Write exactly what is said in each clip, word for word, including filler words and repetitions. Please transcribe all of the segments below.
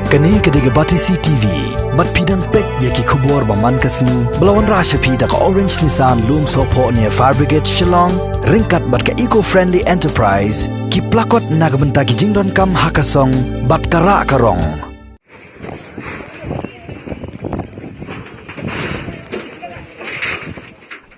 Kane ka dei ka Batesi T V. Bad phi dang peit ïa ki khubor ba man ka sngi ba la wanrah sha phi da ka Orange Nissan Lumsohphoh near Fire Brigade Shillong, ryngkat bad ka Eco Friendly Enterprise, ki plakot na ka bynta ki jingdonkam ha ka song bad ka rah ka rong.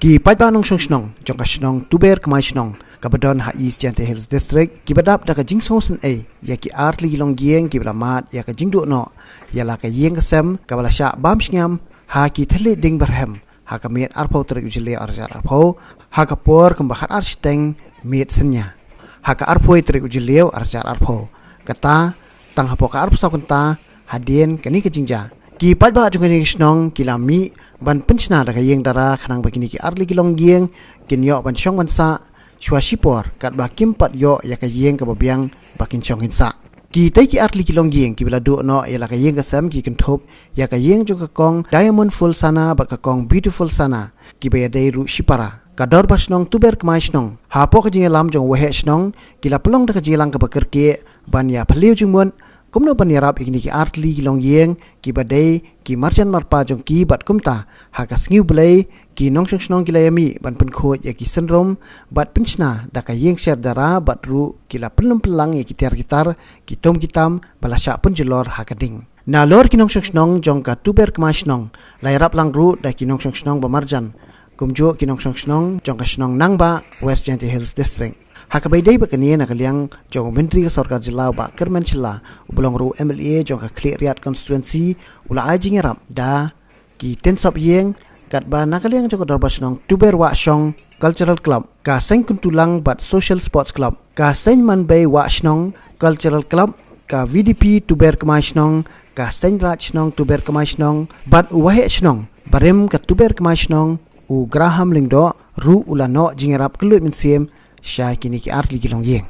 Ki paidbah nongshong shnong jong ka shnong Tuber Kmai Shnong kaba don ha East Jaintia Hills District kiba dap da ka jingsngewsynei ïa ki artylli ki longïing kiba la mad ïa ka jingduh noh ïa la ka ïing ka sem kaba la shah bam shngam ha ki thylliej dieng barhem ha ka miet arphew tarik u Jylliew arhajar arphew, ha ka por kumba khatar shiteng miet synñia ha ka arphew tarik u Jylliew arhajar arphew. Kata tang hapoh ka arphew saw kynta hadien kane ka jingjia, ki paidbah jong kane ka shnong ki la mih ban pynshna da ka ïing dara khnang ba kine ki artylli ki longïing kin ïoh ban shong ban sah shuwa shipor katba kim pat ïoh ïa ka ïing kaba biang ba kin shong kin sah. Kitei ki artylli ki longïing kiba la duh noh ïa la ka ïing ka sem ki kynthup ïa ka ïing jong ka kong Diamond Full Sana bad ka kong Beautiful Sana, kiba ïadei ruh shipara. Ka Dorbar Shnong Tuber Kmai Shnong, hapoh ka jingïalam jong u Waheh Shnong, ki la pynlong da ka jingïalang kaba kyrkieh ban ïa phylliew jingmut kumno ban ïarap ïa kine ki artylli ki longïing kiba dei ki marjan marpa jong ki, bad kumta ha ka sngi U Blei ki nongshong shnong ki la ïa mih ban pynkhuid ïa ki syndon bad pynshna da ka ïing sher dara, bad ruh ki la pynlum pynlang ïa ki tiar ki tar, ki tum ki tam ba la shah pynjulor ha ka ding. Nalor ki nongshong shnong jong ka Tuber Kmai Shnong, la ïarap lang ruh da ki nongshong shnong ba marjan, kumjuh ki nongshong shnong jong ka shnong Nangbah, West Jaintia Hills District. Ha kaba ïadei bad kane, na ka liang jong u Myntri ka Sorkar Jylla u Bah Kyrmen Shylla, uba long ruh u M L A jong ka Khliehriat Constituency, u la ai jingïarap da ki tynsop ïing, katba na ka liang jong ka Dorbar Shnong Tuber Wah Shong Cultural Club, ka Seng Kyntulang bad Social Sports Club, ka Seng Manbei Wah Shnong Cultural Club, ka V D P Tuber Kmai Shnong, ka Seng Raj Shnong Tuber Kmai Shnong, bad u Waheh Shnong barim ka Tuber Kmai Shnong, u Graham Lyngdoh, ruh u la noh jingïarap kylluid mynsiem sha kine ki artylli ki longïing.